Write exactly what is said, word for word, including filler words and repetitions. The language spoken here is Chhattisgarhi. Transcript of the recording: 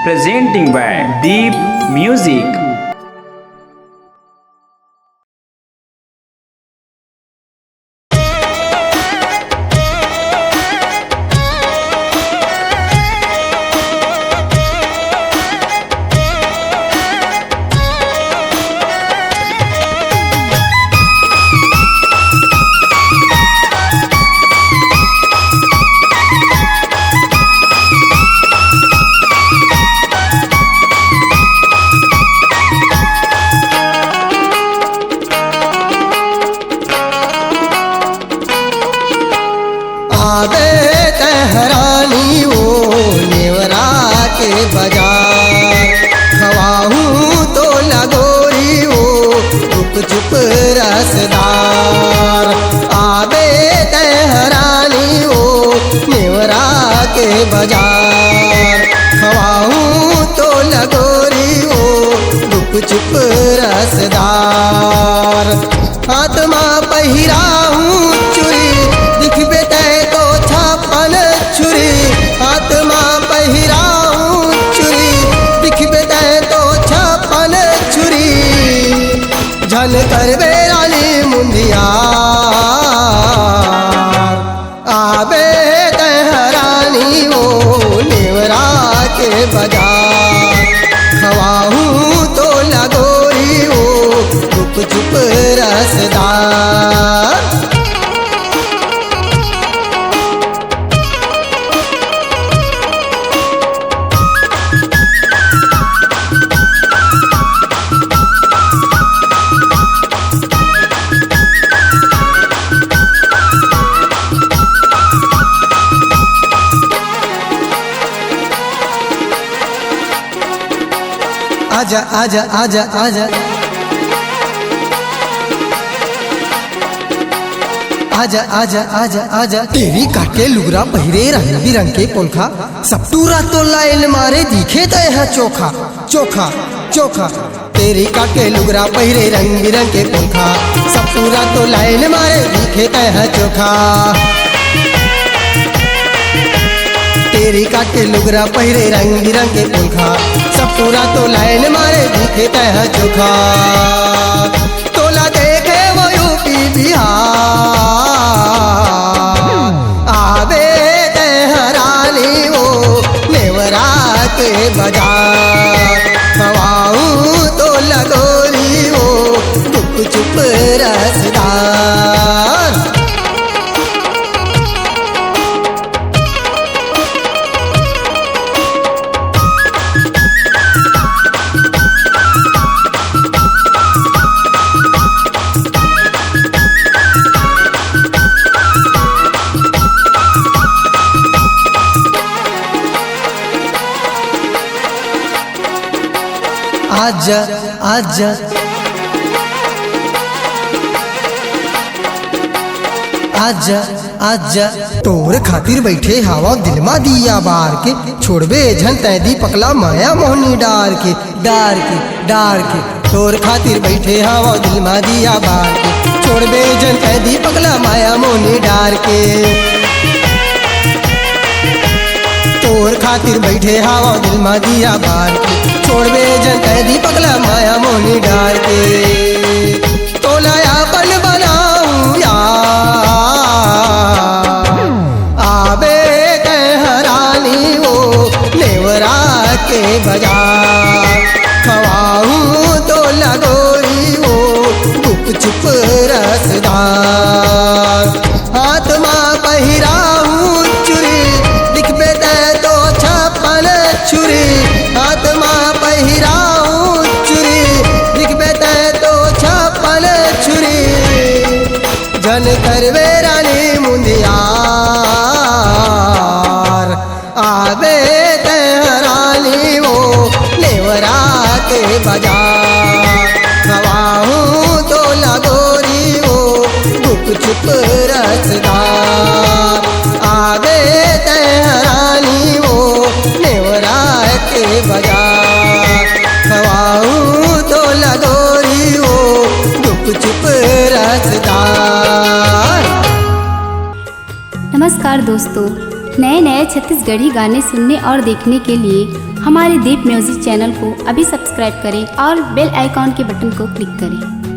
Presenting by Deep Music। आबे तैं हरानी वो नेवरा के बजार, खवाहूँ तो लगोरी वो गुपचुप रसदार। आबे तैं हरानी वो नेवरा के बजार, खवाहूँ तो लगोरी वो गुपचुप रसदार। हाथ मा पहिराहूँ चूरी, दिखबे तैं तो छप्पन छुरी। हाथ मा पहिराहूँ चूरी, दिखबे तैं तो छप्पन छुरी। झन करबे रानी मुंदिया। आबे तैं हरानी वो नेवरा के बजार, खवाहूँ तो लगोरी वो गुपचुप रसदार। आजा, आजा, आजा, आजा। आजा, आजा, आजा, आजा। टेरी काट के लुगरा पहिरे रंग बिरंग के पोलखा, सब टूरा तो लाइन मारे दिखे तैं ह चोखा, चोखा, चोखा। टेरी काट के लुगरा पहिरे रंग बिरंग के पोलखा, सब टूरा तो लाइन मारे दिखे तैं ह चोखा। टेरी काट के लुगरा पहिरे रंग बिरंग के पोलखा, सब टूरा तो लाइन मारे दिखे तैं ह चोखा। तोला देखे वो यूपी बिहार, आबे तैं हरानी वो नेवरा के बजार, खवाहूँ तो लगोरी वो गुपचुप रसदार। आजा, आजा, आजा, आजा। तोर खातिर बइठे हावव दिल मा दिया बार के, छोड़बे झन तैं दीपक ला माया मोहनी डार के, डार के, डार के। तोर खातिर बइठे हावव दिल मा दिया बार के, छोड़बे झन तैं दीपक ला माया मोहनी डार के। तोर खातिर बइठे हावव दिल मा दिया बार के, छोड़बे झन तैं दीपक ला माया मोहनी डार के। तोला अपन बनाहूँ यार, आबे तैं हरानी वो नेवरा के बजार, खवाहूँ तो लगोरी वो गुपचुप रसदार। हाथ मा पहिराहूँ चूरी, दिखबे तैं तो छप्पन छुरी। हाथ मा पहिराहूँ चूरी, दिखबे तैं तो छप्पन छुरी। झन करबे रानी मुंदियार, आबे तैं हरानी वो नेवरा के बजार, खवाहूँ तो लगोरी वो गुपचुप रसदार। आबे तैं हरानी वो नेवरा के बजार, खवाहूँ तो लगोरी वो गुपचुप रसदार। नमस्कार दोस्तों, नए नए छत्तीसगढ़ी गाने सुनने और देखने के लिए हमारे दीप म्यूजिक चैनल को अभी सब्सक्राइब करें और बेल आइकॉन के बटन को क्लिक करें।